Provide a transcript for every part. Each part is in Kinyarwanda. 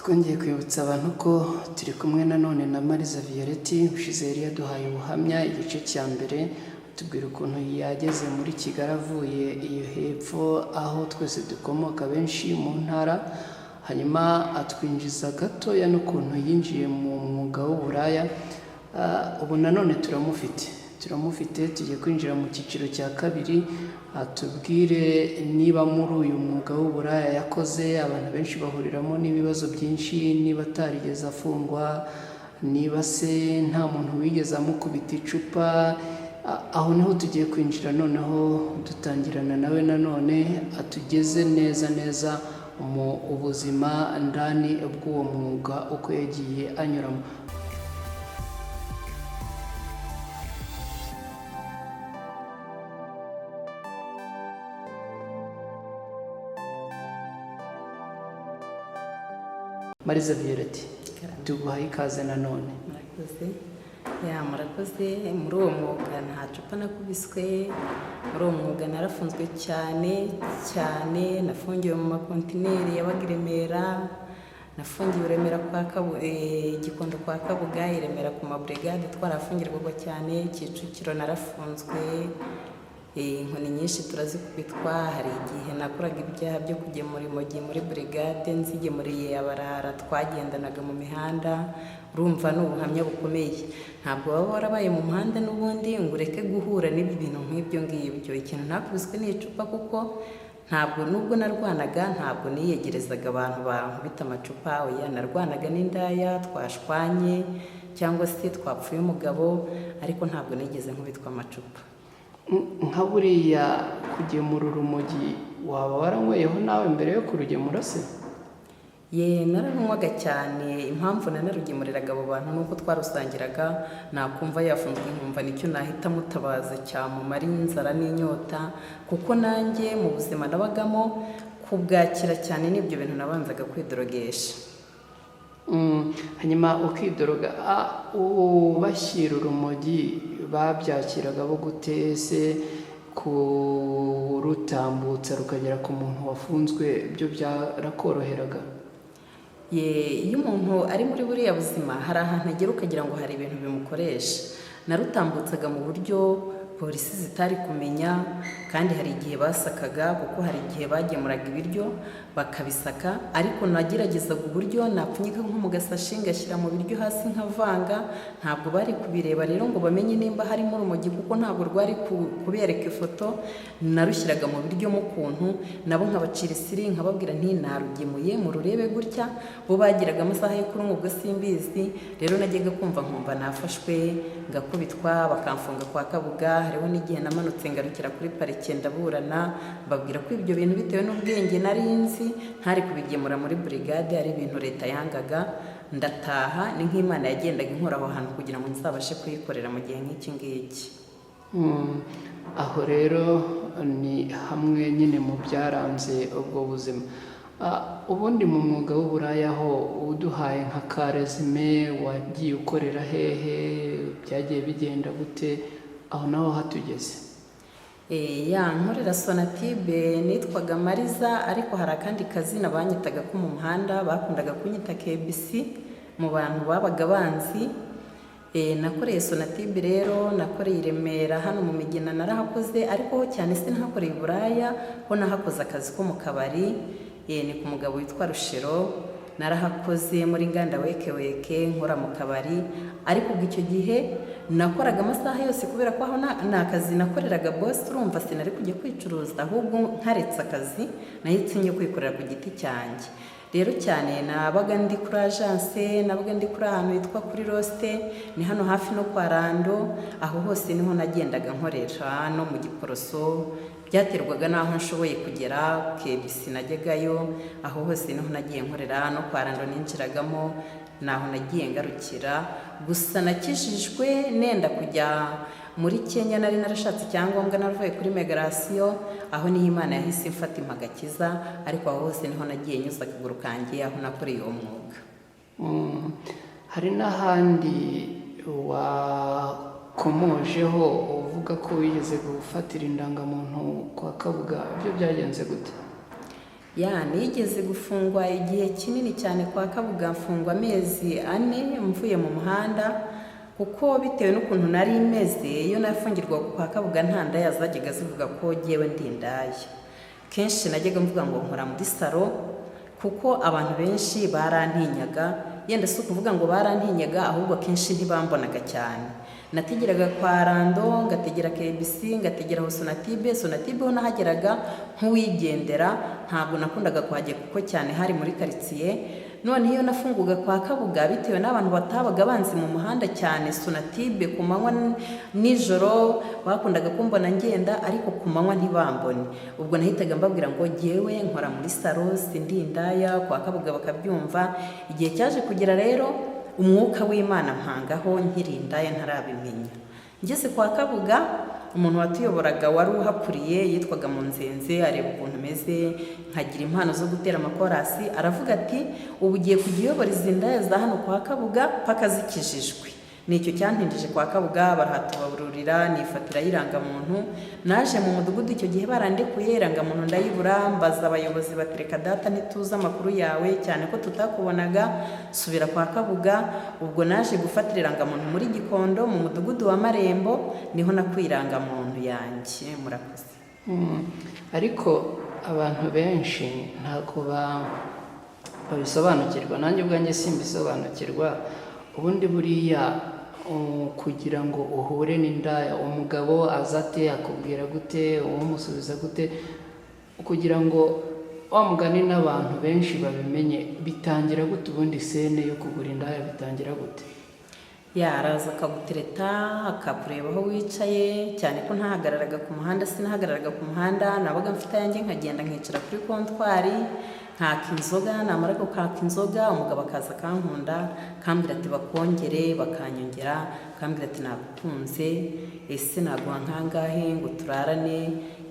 Twongeye kwibutsa abantu ko turi kumwe nanone na Mariza Violette. Ushize yari yaduhaye ubuhamya igice cya mbere, tubwira ukuntu yageze muri Kigali avuye iyo hepfo aho twese dukomoka benshi mu ntara, hanyuma atwinjiza gatoya n'ukuntu yinjiye mu mwuga w'uburaya. Ubu nanone turamufite, tugiye kwinjira mu cyiciro cya kabiri, atubwire niba muri uyu mwuga w'uburaya yakoze, abantu benshi bahuriramo n'ibibazo byinshi, niba atarigeze afungwa, niba se nta muntu wigeze amukubita icupa. Aho niho tugiye kwinjira noneho dutangirana nawe nanone atugeze neza neza mu ubuzima ndani bw'uwo mwuga uko yagiye anyuramo. Mariza Violette, tuguhaye ikaze nanone. Murakoze ya, murakoze. Muri uwo mwuga nta cupa nakubiswe, muri uwo mwuga narafunzwe cyane cyane. Nafungiwe mu makontineri yabaga i Remera, nafungiwe i Remera kwa Gikondo kwa Kabuga, i Remera ku maburigade twarafungirwaga cyane, Kicukiro narafunzwe. Inkoni nyinshi turazikubitwa. Hari igihe nakoraga ibyaha byo kugemura imogi muri burigade, nzigemuriye abarara twagendanaga mu mihanda. Urumva ni ubuhamya bukomeye, ntabwo waba warabaye mu muhanda n'ubundi ngo ureke guhura n'ibi bintu nk'ibyo ngibyo. Ikintu ntakubiswe ni icupa, kuko ntabwo nubwo narwanaga ntabwo niyegerezaga abantu bankubita amacupa. Oya, narwanaga n'indaya twashwanye cyangwa se twapfuye umugabo, ariko ntabwo nigeze nkubitwa amacupa. Nka buriya kugemura urumogi waba waranyweyeho nawe mbere yo kurugemura se? Ye, nararunywaga cyane. Impamvu nanarugemuriraga abo bantu ni uko twarusangiraga, nakumva yafunzwe nkumva nicyo nahita mutabaza cyamumara inzara n'inyota, kuko nanjye mu buzima nabagamo kubwakira cyane n'ibyo bintu nabanzaga kwidorogesha. Hanyuma ukidoroga. Ubashyira urumogi babyakiraga bo gute se? Kurutambutsa rukagera ku muntu wafunzwe byo byarakoroheraga? Ye, iyo umuntu ari muri buriya buzima hari ahantu agera ukagira ngo hari ibintu bimukoresha. Narutambutsaga mu buryo polisi zitari kumenya, kandi hari igihe basakaga, kuko hari igihe bagemuraga ibiryo bakabisaka, ariko nageragezaga uburyo napfunyika nko mu gasashi ngashyira mu biryo hasi nkavanga, ntabwo bari kubireba rero ngo bamenye nimba harimo urumogi, kuko ntabwo rwari kubereka ifoto. Narushyiraga mu biryo mu kuntu nabo nkabacira isiri, nkababwira nti narugemuye mururebe gutya. Bo bagiraga amasaha yo kurunywa ubwo simbizi. Rero najyaga kumva nkumva nafashwe ngakubitwa bakamfunga kwa Kabuga. Hariho n'igihe namanutse ngarukira kuri parike ndaburana, mbabwira ko ibyo bintu bitewe n'ubwenge nari nzi ntari kubigemura muri burigade, ari ibintu leta yangaga. Ndataha, ni nk'Imana yagendaga inkura aho hantu kugira ngo nzabashe kuyikorera mu gihe nk'iki ngiki. Aho rero ni hamwe nyine mu byaranze ubwo buzima. Ubundi mu mwuga w'uburaya ho uduhaye nka karezime, wagiye ukorera hehe, byagiye bigenda gute, aho naho hatugeze? Ya, nkorera Sonatube nitwaga Mariza, ariko hari akandi kazina banyitaga ko mu muhanda bakundaga kunyita KBC mu bantu babaga banzi. Nakoreye Sonatube rero, nakoreye i Remera hano mu Migina narahakoze, ariko ho cyane sinahakoreye uburaya, ho nahakoze akazi ko mu kabari. Ni ku mugabo witwa Rushero, narahakoze muri nganda weke weke nkora mu kabari, ariko ubwo icyo gihe nakoraga amasaha yose kubera ko aho ni akazi nakoreraga boss, urumva sinari kujya kwicuruza, ahubwo nkaretse akazi nahise njya kwikorera ku giti cyanjye. Rero cyane nabaga ndi kuri agence, nabaga ndi kuri ahantu hitwa kuri Roste, ni hano hafi no kwa Rando, aho hose niho nagendaga nkorera, no mu Giporoso, byaterwaga n'aho nshoboye kugera. KBC najyagayo, aho hose niho nagiye nkorera, no kwa Rando ninjiragamo, naho nagiye ngarukira. Gusa nakijijwe nenda kujya muri Kenya, nari narashatse icyangombwa naravuye kuri migration, aho niho Imana yahise imfata impagakiza, ariko aho hose niho nagiye nyuza akaguru kanjye, aho nakoreye uwo mwuga. Hari n'ahandi wakomojeho uvuga ko wigeze gufatira indangamuntu kwa Kabuga, ibyo byagenze gute? Ya, nigeze gufungwa igihe kinini cyane kwa Kabuga, mfungwa amezi 4 mvuye mu muhanda, kuko bitewe n'ukuntu nari meze, iyo nafungirwa kwa Kabuga nta ndaya zajyaga zivuga ko jyewe ndi indaya. Kenshi najyaga mvuga ngo nkora muri salo, kuko abantu benshi barantinyaga. Yenda si ukuvuga ngo barantinyaga, ahubwo akenshi ntibambonaga cyane. Nategeraga kwa Rando, ngategera KBC, ngategera aho Sonatube. Sonatube ho nahageraga nk'uwigendera, ntabwo nakundaga kuhagera kuko cyane hari muri karitsiye. None iyo nafunguga kwa Kabuga, bitewe n'abantu batabaga banzi mu muhanda cyane, Sonatube ku manywa nijoro bakundaga kumbona ngenda, ariko ku manywa ntibambone. Ubwo nahitaga mbabwira ngo jyewe nkora muri salo, sindi indaya. Kwa Kabuga bakabyumva. Igihe cyaje kugera rero, umwuka w'Imana mpangaho nkiri indaya ntarabimenya. Ngeze kwa Kabuga, umuntu watuyoboraga wari uhakuriye yitwaga Munzenze, areba ukuntu meze, nkagira impano zo gutera amakorasi, aravuga ati ubu ugiye kujya uyobora izi ndaya za hano kwa Kabuga paka zikijijwe. Nicyo cyantindije kwa Kabuga, barahatubaburira, nifatira irangamuntu. Naje mu mudugudu icyo gihe barandekuye, irangamuntu ndayibura. Mbaza abayobozi, batereka data ntituzi amakuru yawe cyane ko tutakubonaga, subira kwa Kabuga. Ubwo naje gufatira irangamuntu muri Gikondo mu mudugudu wa Marembo, niho nakuye irangamuntu yanjye. Murakoze. Ariko abantu benshi ntabwo babisobanukirwa, nanjye ubwanjye simbisobanukirwa. Ubundi buriya kugira ngo uhure n'indaya, umugabo aza ate, akubwira gute, umusubiza gute, kugira ngo wa mugani n'abantu benshi babimenye, bitangira gute? Ubundi scène yo kugura indaya bitangira gute? Ya, araza akagutereta, akakureba aho wicaye, cyane ko ntahagararaga ku muhanda. Sinahagararaga ku muhanda, nabaga mfite ayanjye, nkagenda nkicara kuri kontwari nkaka inzoga. Namara gukaka inzoga, umugabo akaza akankunda, akambwira ati bakongere, bakanyongera, akambwira ati nagukunze, ese naguha nkangahe ngo turarane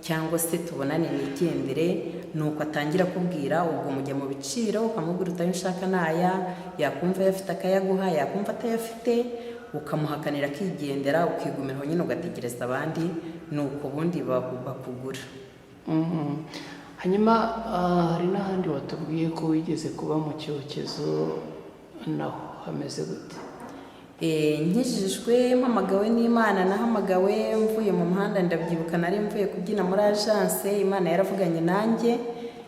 cyangwa se tubonane nigendere? Nuko atangira kubwira, ubwo mujya mu biciro, ukamubwira utayo ushaka naya, yakumva ayafite akayaguha, yakumva atayafite ukamuhakanira akigendera, ukigumira aho nyine ugategereza abandi. Nuko ubundi bakugura. Hanyuma hari n'ahandi watubwiye ko wigeze kuba mu cyokezo, naho hameze gute? Nkijijwe mpamagawe n'Imana, nahamagawe mvuye mu muhanda. Ndabyibuka nari mvuye kubyina muri agence. Imana yaravuganye nanjye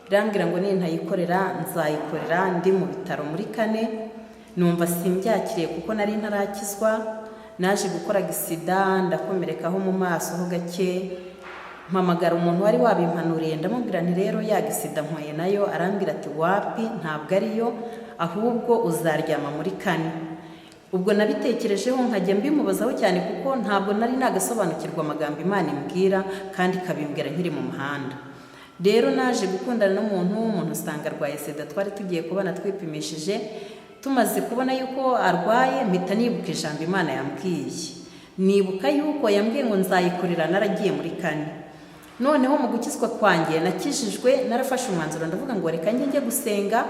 irambwira ngo nintayikorera nzayikorera ndi mu bitaro muri kane. Numva simbyakiriye kuko nari ntarakizwa. Naje gukora accident, ndakomerekaho mu maso ho gake. Mpamagara umuntu wari wabimpanuriye, ndamubwira nti rero ya accident mpuye nayo. Arambwira ati wapi, ntabwo ariyo, ahubwo uzaryama muri kane. Ubwo nabitekerejeho, nkajya mbimubazaho cyane, kuko ntabwo nari nagasobanukirwa amagambo Imana imbwira, kandi ikabimbwira nkiri mu muhanda. Rero naje gukundana n'umuntu, umuntu usanga arwaye sida. Twari tugiye kubana twipimishije. Tumaze kubona yuko arwaye, mpita nibuka ijambo Imana yambwiye, nibuka yuko yambwiye ngo nzayikorera naragiye muri kane. Noneho mu gukizwa kwanjye, nakijijwe narafashe umwanzuro, ndavuga ngo reka njye gusenga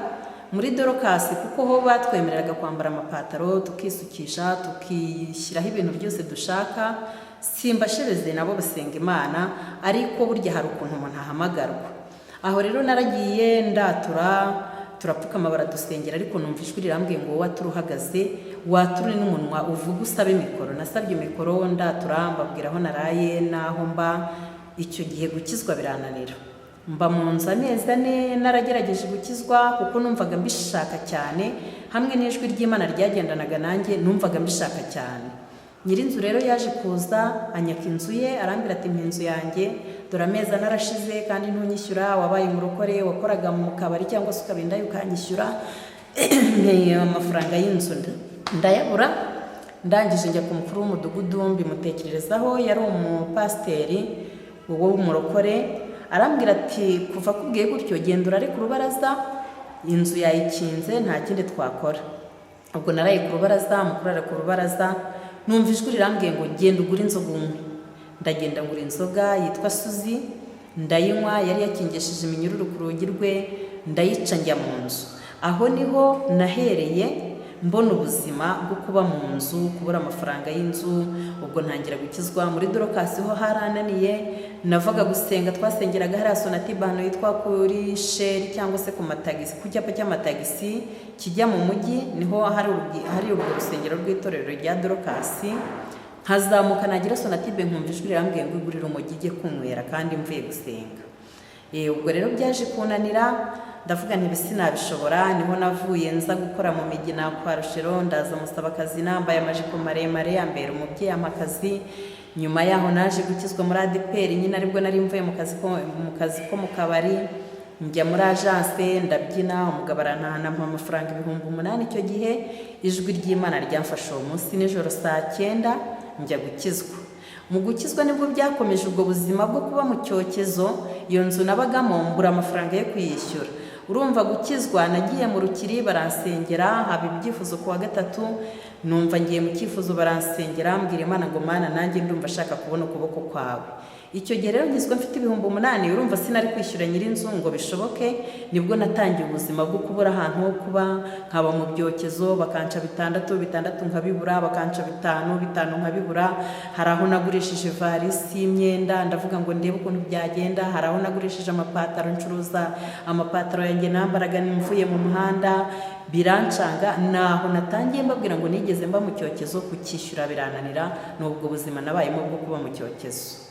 muri Dorokasi, kuko ho batwemereraga kwambara amapataro, tukisukisha, tukishyiraho ibintu byose dushaka. Simbashereze, nabo basenga Imana, ariko burya hari ukuntu umuntu ahamagarwa. Aho rero naragiye ndatura, turapfukama, baradusengera, ariko numva ijwi rirambwiye ngo watura uhagaze, wature n'umunwa, uvuge, usabe mikoro. Nasabye mikoro, ndatura, mbabwira aho naraye n'aho mba. Icyo gihe gukizwa birananira, mba mu nzu amezi 4 naragerageje gukizwa, kuko numvaga mbishaka cyane, hamwe n'ijwi ry'Imana ryagendanaga nanjye, numvaga mbishaka cyane. Nyir'inzu rero yaje kuza anyaka inzu ye, arambwira ati mpa inzu yanjye, dore amezi 4 arashize kandi ntunyishyura, wabaye umurokore, wakoraga mu kabari cyangwa se ukaba indaya ukanyishyura. Amafaranga y'inzu ndayabura. Ndangije njya ku mukuru w'umudugudu mbimutekererezaho, yari umupasiteri w'umurokore. Arambwira ati kuva akubwiye gutyo, genda urare ku rubaraza, inzu yayikinze, nta kindi twakora. Ubwo naraye ku rubaraza, mu kurara ku rubaraza numva ijwi rirambwiye ngo genda ugure inzoga unywe. Ndagenda ngura inzoga yitwa Suzi, ndayinywa, yari yakingishije iminyururu ku rugi rwe, ndayica njya mu nzu. Aho niho nahereye Mbona ubuzima bwo kuba mu nzu, kubura amafaranga y'inzu. Ubwo ntangira gukizwa muri Dorokasi ho harananiye. Navaga gusenga, twasengeraga hariya Sonatube ahantu hitwa kuri Shell cyangwa se ku matagisi, ku cyapa cy'amatagisi kijya mu mujyi, niho hari urwo rusengero rw'itorero rya Dorokasi. Nkazamuka nagira Sonatube nkumva ijwi rirambwiye ngo igurire urumogi ujye kunywera, kandi mvuye gusenga. Ubwo rero byaje kunanira, ndavuga nti sinabishobora. Niho navuye nza gukora mu Migina kwa Rushero, ndaza musaba akazi nambaye amajipo maremare, ambera umubyeyi ampa akazi. Nyuma yaho naje gukizwa muri ADEPR nyine, aribwo nari mvuye mu kazi ko mu kabari, njya muri agence ndabyina, umugabo arantahana ampa amafaranga 8000. Icyo gihe ijwi ry'Imana ryamfashe uwo munsi nijoro saa 9, njya gukizwa. Mu gukizwa nibwo byakomeje ubwo buzima bwo kuba mu cyokezo. Iyo nzu nabagamo mbura amafaranga yo kuyishyura. Urumva gukizwa nagiye mu Rukiri baransengera, haba ibyifuzo ku wa gatatu, numva ngiye mu cyifuzo baransengera, mbwira Imana ngo: "Mana, nanjye ndumva ashaka kubona ukuboko kwawe." Icyo gihe rero ngizwe mfite 8000, urumva sinari kwishyura nyir'inzu ngo bishoboke. Nibwo natangiye ubuzima bwo kubura ahantu ho kuba, nkaba mu byokezo, bakanca bitandatu bitandatu nkabibura, bakanca bitanu bitanu nkabibura. Hari aho nagurishije varisi y'imyenda, ndavuga ngo ndebe ukuntu byagenda. Hari aho nagurishije amapataro, ncuruza amapataro yanjye nambaraga mvuye mu muhanda, birancanga. Naho natangiye mbabwira ngo nigeze mba mu cyokezo, kukishyura birananira. Ni ubwo buzima nabayemo bwo kuba mu cyokezo.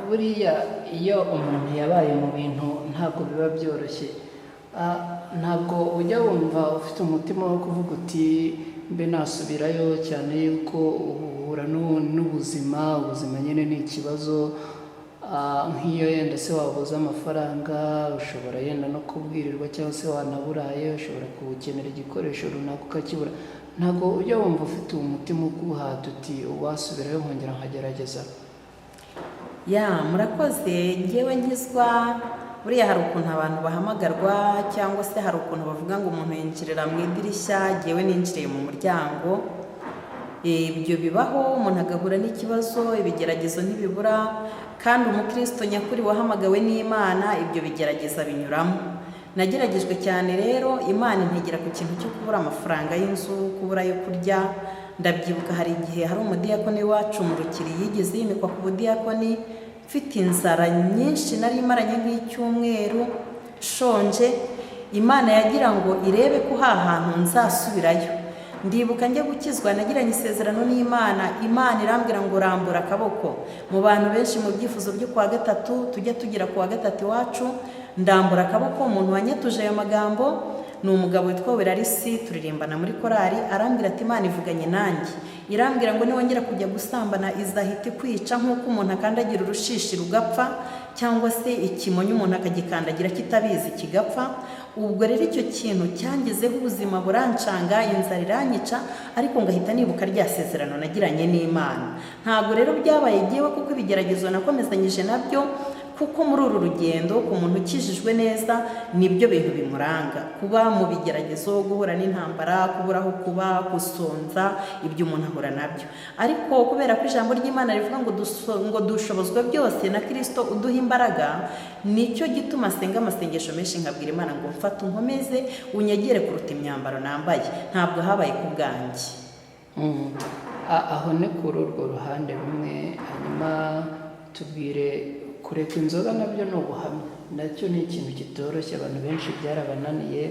Buriya iyo umuntu yabaye mu bintu ntabwo biba byoroshye. Ntabwo ujya wumva ufite umutima wo kuvuga uti mbe nasubirayo, cyane yuko uhura n'ubuzima, ubuzima nyine ni ikibazo. Nk'iyo yenda se wabuze amafaranga, ushobora yenda no kubwirirwa cyangwa se wanaburaye, ushobora kuwukenera igikoresho runaka ukakibura. Ntabwo ujya wumva ufite uwo mutima ukuhata uti uwasubirayo nkongera nkagerageza? Ya, murakoze. Ngewe nkizwa, buriya hari ukuntu abantu bahamagarwa cyangwa se hari ukuntu bavuga ngo umuntu yinjirira mu idirishya, ngewe ninjiriye mu muryango. Ibyo bibaho, umuntu agahura n'ikibazo, ibigeragezo ntibibura, kandi umukristo nyakuri wahamagawe n'Imana ibyo bigerageza binyuramo. Nageragejwe cyane rero, Imana integera ku kintu cyo kubura amafaranga y'inzu, kubura ayo kurya. Ndabyibuka hari igihe hari umudiyakoni wacu mu Rukiri yigeze yimikwa ku budiyakoni, mfite inzara nyinshi, nari maranye nk'icyumweru nshonje. Imana yagira ngo irebe ko ha hantu nzasubirayo. Ndibuka njya gukizwa nagiranye isezerano n'Imana, Imana irambwira ngo rambura akaboko mu bantu benshi mu byifuzo byo kuwa gatatu tujya tugira kuwa gatatu iwacu. Ndambura akaboko, umuntu wanyatuje ayo magambo ni umugabo witwa Werarisi, turirimbana muri korali. Arambwira ati: "Imana ivuganye nanjye, irambwira ngo niwongera kujya gusambana izahita ikwica nk'uko umuntu akandagira urushishi rugapfa, cyangwa se ikimonyo umuntu akagikandagira kitabizi kigapfa." Ubwo rero icyo kintu cyangezeho, ubuzima burancanga, inzara iranyica, ariko ngahita nibuka rya sezerano nagiranye n'Imana. Ntabwo rero byabaye igiwe, kuko ibigeragezo nakomezanyije nabyo, kuko muri uru rugendo ku muntu ukijijwe neza nibyo bintu bimuranga: kuba mu bigeragezo, guhura n'intambara, kubura aho kuba, gusonza, ibyo umuntu ahura nabyo. Ariko kubera ko ijambo ry'Imana rivuga ngo dushobozwa byose na Kirisito uduha imbaraga, nicyo gituma asenga amasengesho menshi, nkabwira Imana ngo mfate unkomeze, unyegere kuruta imyambaro nambaye. Ntabwo habaye ku bwanjye. Aho ni kuri urwo ruhande rumwe. Hanyuma tubwire, kureka inzoga nabyo ni ubuhamya, nacyo ni ikintu kitoroshye, abantu benshi byarabananiye.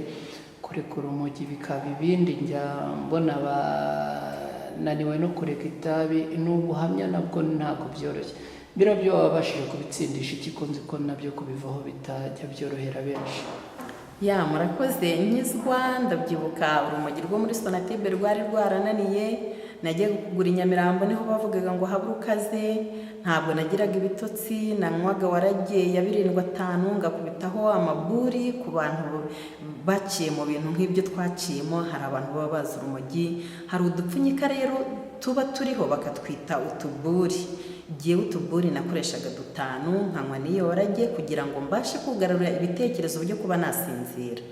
Kureka urumogi bikaba ibindi, njya mbona bananiwe no kureka itabi. Ni ubuhamya nabwo, ntabwo byoroshye. Biriya byo wabashije kubitsindisha iki, ko nzi ko nabyo kubivaho bitajya byorohera benshi? Ya, murakoze. Nkizwa ndabyibuka urumogi rwo muri Sonatube rwari rwarananiye. Nagiye kugura i Nyamirambo, niho bavugaga ngo habure ukaze. Ntabwo nagiraga ibitotsi, nanywaga warage ya birindwi atanu, ngakubitaho amaburi. Ku bantu baciye mu bintu nk'ibyo twaciyemo, hari abantu baba bazi urumogi, hari udupfunyika rero tuba turiho bakatwita utuburi. Jyewe utuburi nakoreshaga dutanu, nkanywa n'iyo warage kugira ngo mbashe kugarura ibitekerezo byo kuba nasinzira.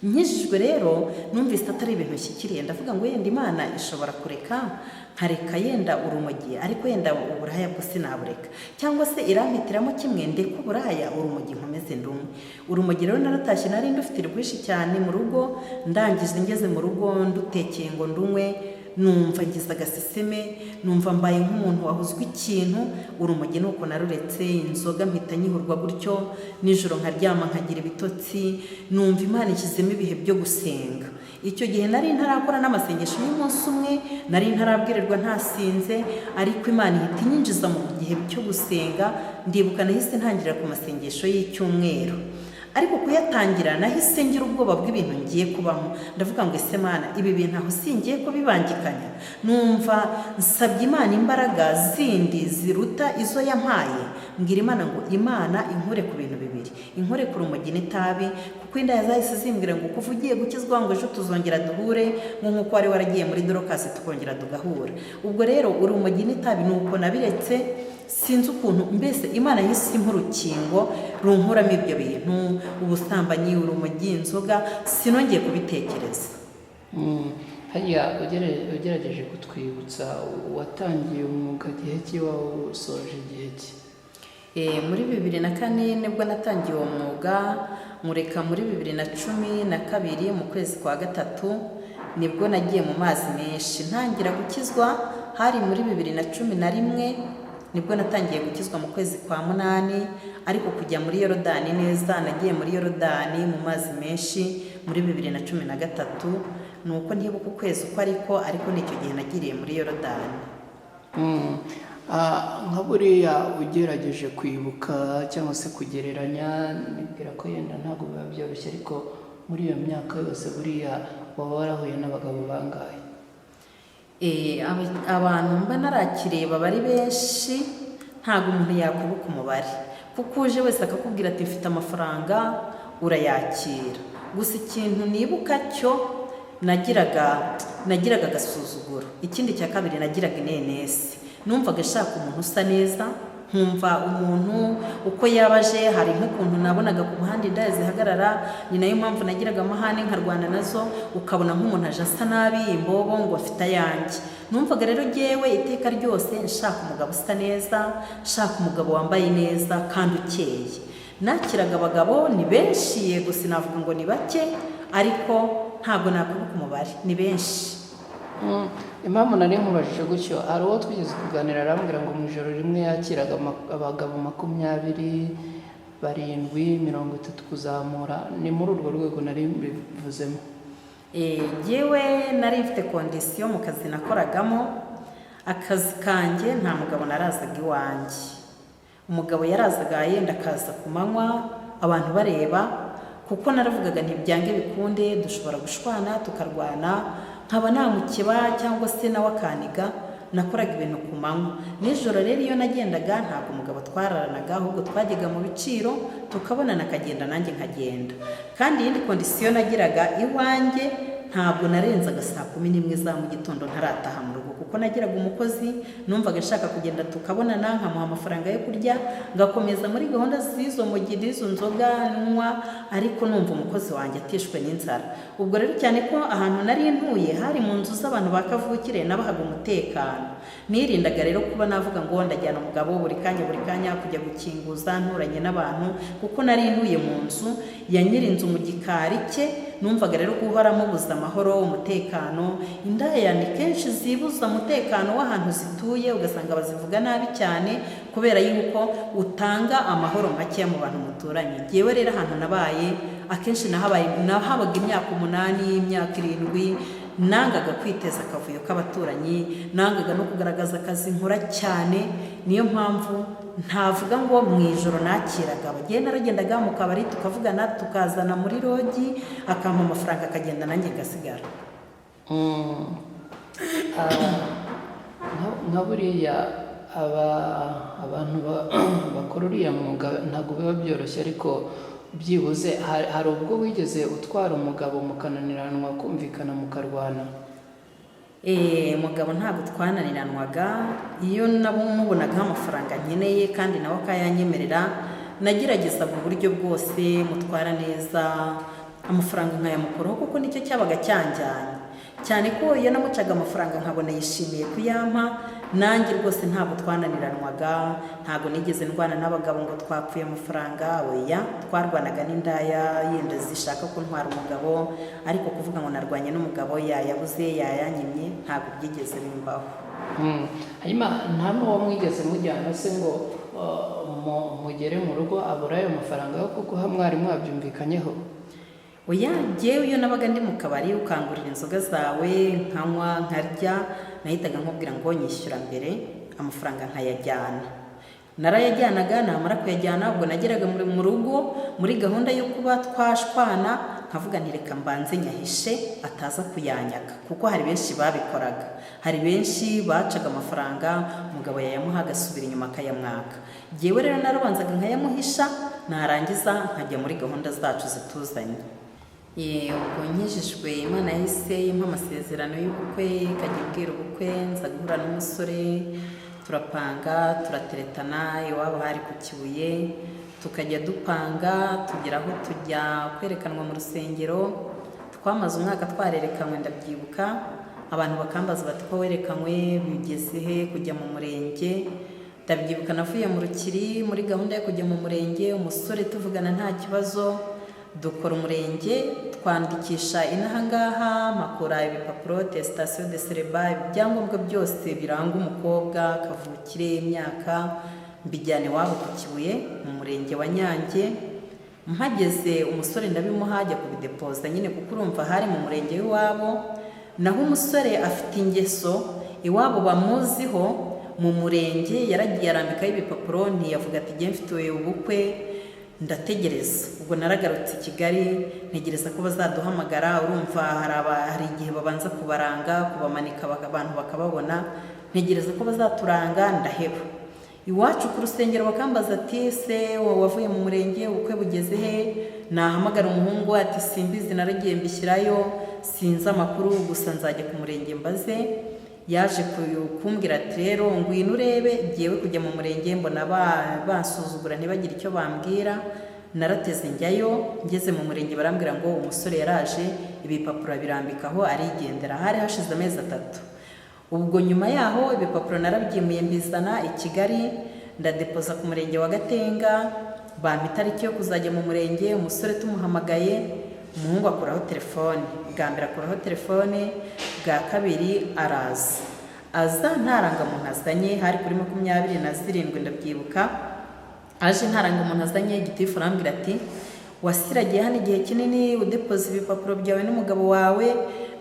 Nkijijwe rero numvise atari ibintu nshyikiriye, ndavuga ngo yenda Imana ishobora kureka nkareka yenda urumogi, ariko yenda uburaya bwo sinabureka, cyangwa se irampitiramo kimwe, ndeke uburaya urumogi nkomeze ndumwe. Urumogi rero naratashye nari ndufite rwinshi cyane mu rugo, ndangije ngeze mu rugo ndutekeye ngo ndunywe, numva ngize agaseseme, numva mbaye nk'umuntu wahuzwe ikintu. Urumogi nuko naruretse, inzoga mpita nyihurwa gutyo, nijoro nkaryama nkagira ibitotsi, numva Imana ishyizemo ibihe byo gusenga. Icyo gihe nari ntarakora n'amasengesho y'umunsi umwe, nari ntarabwirirwa ntasinze, ariko Imana ihita inyinjiza mu gihe cyo gusenga. Ndibuka nahise ntangira ku masengesho y'icyumweru, ariko kuyatangira nahise ngira ubwoba bw'ibintu ngiye kubamo. Ndavuga ngo ese Mana, ibi bintu aho singiye kubibangikanya? Numva nsabye Imana imbaraga zindi ziruta izo yampaye. Mbwira Imana ngo Imana inkure ku bintu bibiri, inkure ku rumogi n'itabi, kuko inda zahise zimbwira ngo kuva ugiye gukizwa ngo ejo tuzongera duhure, ngo nk'uko wari waragiye muri Dorokasi tukongera tugahura. Ubwo rero urumogi n'itabi ni uko nabiretse, sinzi ukuntu mbese Imana yahise impa urukingo runkuramo ibyo bintu, ubusambanyi, urumogi, inzoga, sinongeye kubitekereza. Hariya ugerageje kutwibutsa, watangiye umwuga gihe ki, wawusoje igihe ki? Muri 2004 nibwo natangiye uwo mwuga, nkureka muri 2012 mu kwezi kwa gatatu, nibwo nagiye mu mazi menshi. Ntangira gukizwa hari muri 2011, nibwo natangiye gukizwa mu kwezi kwa munani, ariko kujya muri Yorodani neza nagiye muri Yorodani mu mazi menshi muri 2013, ni uko ntibuka ukwezi uko ariko nicyo gihe nagiriye muri Yorodani. Nka buriya ugerageje kwibuka cyangwa se kugereranya, nibwira ko yenda ntabwo biba byoroshye, ariko muri iyo myaka yose buriya waba warahuye n'abagabo bangahe? Abantu mba narakiriye baba ari benshi, ntabwo umuntu yakwibuka umubare, kuko uje wese akakubwira ati mfite amafaranga, urayakira. Gusa ikintu nibuka cyo nagiraga agasuzuguro. Ikindi cya kabiri nagiraga inenesi, numvaga nshaka umuntu usa neza, nkumva umuntu uko yabaje, hari nk'ukuntu nabonaga ku muhanda indaya zihagarara, ni nayo mpamvu nagiraga amahane nkarwana nazo, ukabona nk'umuntu aje asa nabi, imbobo, ngo afite ayanjye. Numvaga rero jyewe iteka ryose nshaka umugabo usa neza, nshaka umugabo wambaye neza kandi ukeye. Nakiraga abagabo ni benshi, yego sinavuga ngo ni bake, ariko ntabwo nakwibuka umubare, ni benshi. Impamvu nari nkubajije gutyo, hari uwo twigeze kuganira arambwira ngo mu ijoro rimwe yakiraga abagabo 27, 30 kuzamura, ni muri urwo rwego nari mbivuzemo. Jyewe nari mfite kondisiyo mu kazi nakoragamo, akazi kanjye nta mugabo narazaga iwanjye. Umugabo yarazaga yenda akaza ku manywa abantu bareba, kuko naravugaga nti byange bikunde dushobora gushwana tukarwana, nkaba namukeba cyangwa se nawe akaniga. Nakoraga ibintu ku manywa. Nijoro rero iyo nagendaga ntabwo umugabo twararanaga, ahubwo twajyaga mu biciro tukabonana akagenda nanjye nkagenda. Kandi iyindi kondisiyo nagiraga iwanjye, ntabwo narenzaga saa 11 za mu gitondo ntarataha mu rugo, kuko nagiraga umukozi, numvaga nshaka kugenda tukabonana, nkamuha amafaranga yo kurya, ngakomeza muri gahunda z'izo mugi n'izo nzoga nywa, ariko numva umukozi wanjye atishwe n'inzara. Ubwo rero cyane ko ahantu nari ntuye hari mu nzu z'abantu ba kavukire, nabahaga umutekano. Nirindaga rero kuba navuga ngo ndajyana umugabo buri kanya buri kanya kujya gukinguza nturanye n'abantu, kuko nari ntuye mu nzu ya nyir'inzu mu gikari cye. Numvaga rero guhora mubuza amahoro, umutekano. Indaya ni kenshi zibuza umutekano w'ahantu zituye, ugasanga bazivuga nabi cyane kubera yuko utanga amahoro makeya mu bantu muturanye. Jyewe rero ahantu nabaye akenshi nahabaga imyaka 8, imyaka 7, nangaga kwiteza akavuyo k'abaturanyi, nangaga no kugaragaza akazi nkora cyane. Niyo mpamvu ntavuga ngo mu ijoro nakiraga abagenda, naragendaga mu kabari tukavugana, tukazana muri rogi, akampa amafaranga akagenda nanjye ngasigara. Nka buriya abantu bakora uriya mwuga ntabwo biba byoroshye, ariko byibuze hari ubwo wigeze utwara umugabo mukananiranwa kumvikana mukarwana? Mugabo ntabwo twananiranwaga, iyo nabo mubonagaho amafaranga nkeneye kandi nawe akayanyemerera, nageragezaga uburyo bwose mutwara neza, amafaranga nkayamukuraho kuko nicyo cyabaga cyanjyanye. Cyane ko iyo namucaga amafaranga nkabona yishimiye kuyampa, nanjye rwose ntabwo twananiranwaga, ntabwo nigeze ndwana n'abagabo ngo twapfuye amafaranga, oya, twarwanaga n'indaya yenda zishaka kuntwara umugabo, ariko kuvuga ngo narwanye n'umugabo yayabuze yayanyimye ntabwo byigeze bimbaho. Hanyuma nta n'uwo mwigeze mujyana se ngo mugere mu rugo abura ayo mafaranga yo kuguha mwari mwabyumvikanyeho? Oya, jyewe iyo nabaga ndi mu kabari ukangurira inzoga zawe nkanywa nkarya, nahitaga nkubwira ngo nyishyura mbere amafaranga nkayajyana. Narayajyanaga, namara kuyajyana ubwo nageraga mu rugo muri gahunda yo kuba twashwana, nkavuga nti reka mbanze nyahishe ataza kuyanyaga, kuko hari benshi babikoraga, hari benshi bacaga amafaranga umugabo yayamuha agasubira inyuma akayamwaka. Jyewe rero narabanzaga nkayamuhisha, narangiza nkajya muri gahunda zacu zituzanye. Ubwo nkijijwe Imana yahise impa amasezerano y'ubukwe, ikajya ibwira ubukwe, nza guhura n'umusore, turapanga, turateretana, iwabo hari ku Kibuye, tukajya dupanga, tugera aho tujya kwerekanwa mu rusengero, twamaze umwaka twarerekanywe ndabyibuka, abantu bakambaza bati ko werekanywe bigeze he kujya mu murenge, ndabyibuka navuye mu Rukiri muri gahunda yo kujya mu murenge, umusore tuvugana nta kibazo, dukora umurenge, twandikisha inaha ngaha, mpakura ibipapuro, tesitasiyo de sereba, ibyangombwa byose biranga umukobwa, kavukire, imyaka, mbijyana iwabo ku Kibuye mu murenge wa Nyange, mpageze umusore ndabimuha ajya kubidepoza nyine kuko urumva hari mu murenge w'iwabo, naho umusore afite ingeso iwabo bamuziho mu murenge, yaragiye arambikaho ibipapuro ntiyavuga ati jye mfite ubukwe ndategereza. Ubwo naragarutse i Kigali ntegereza ko bazaduhamagara, urumva hari igihe babanza kubaranga, kubamanika abantu bakababona, ntegereza ko bazaturanga ndaheba. Iwacu ku rusengero bakambaza ati se wavuye mu murenge ubukwe bugeze he? Nahamagara umuhungu ati simbizi naragiye mbishyirayo, sinzi amakuru gusa nzajya ku murenge mbaze. Yaje kumbwira ati rero ngwino urebe, jyewe kujya mu murenge mbona bansuzugura ntibagire icyo bambwira, narateze njyayo, ngeze mu murenge barambwira ngo umusore yaraje ibipapuro abirambikaho arigendera, hari hashize amezi 3. Ubwo nyuma yaho ibipapuro narabyimuye mbizana i Kigali, ndadepoza ku murenge wa Gatenga, bampa itariki yo kuzajya mu murenge, umusore tumuhamagaye, umuhungu akuraho telefone, bwa mbere akuraho telefone, bwa kabiri araza, aza nta rangamuntu azanye, hari kuri 27 ndabyibuka, aje nta rangamuntu azanye, gitifu arambwira ati wasiragiye hano igihe kinini udepoza ibipapuro byawe n'umugabo wawe,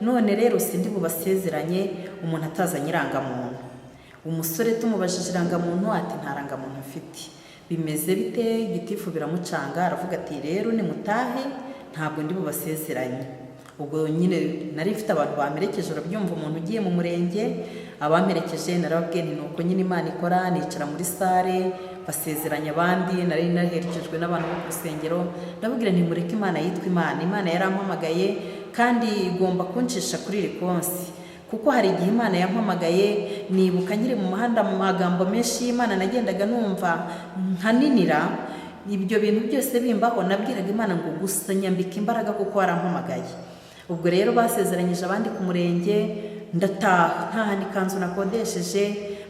none rero sindi bubasezeranye umuntu atazanye irangamuntu. Umusore tumubajije irangamuntu ati nta rangamuntu mfite, bimeze bite? Gitifu biramucanga aravuga ati rero nimutahe ntabwo ndi bubasezeranye. Ubwo nyine nari mfite abantu bamperekeje, urabyumva umuntu ugiye mu murenge, abamperekeje narababwiye nti nuko nyine Imana ikora, nicara muri sare basezeranya abandi, nari naherekejwe n'abantu bo ku rusengero, ndababwira nti mureke Imana yitwa Imana, Imana yarampamagaye kandi igomba kuncisha kuri iri konsi, kuko hari igihe Imana yampamagaye nibuka nkiri mu muhanda mu magambo menshi y'Imana nagendaga numva nkaninira, ibyo bintu byose bimbaho nabwiraga Imana ngo gusa nyambika imbaraga kuko warampamagaye. Ubwo rero basezeranyije abandi ku murenge, ndataha ntahana ikanzu nakodesheje,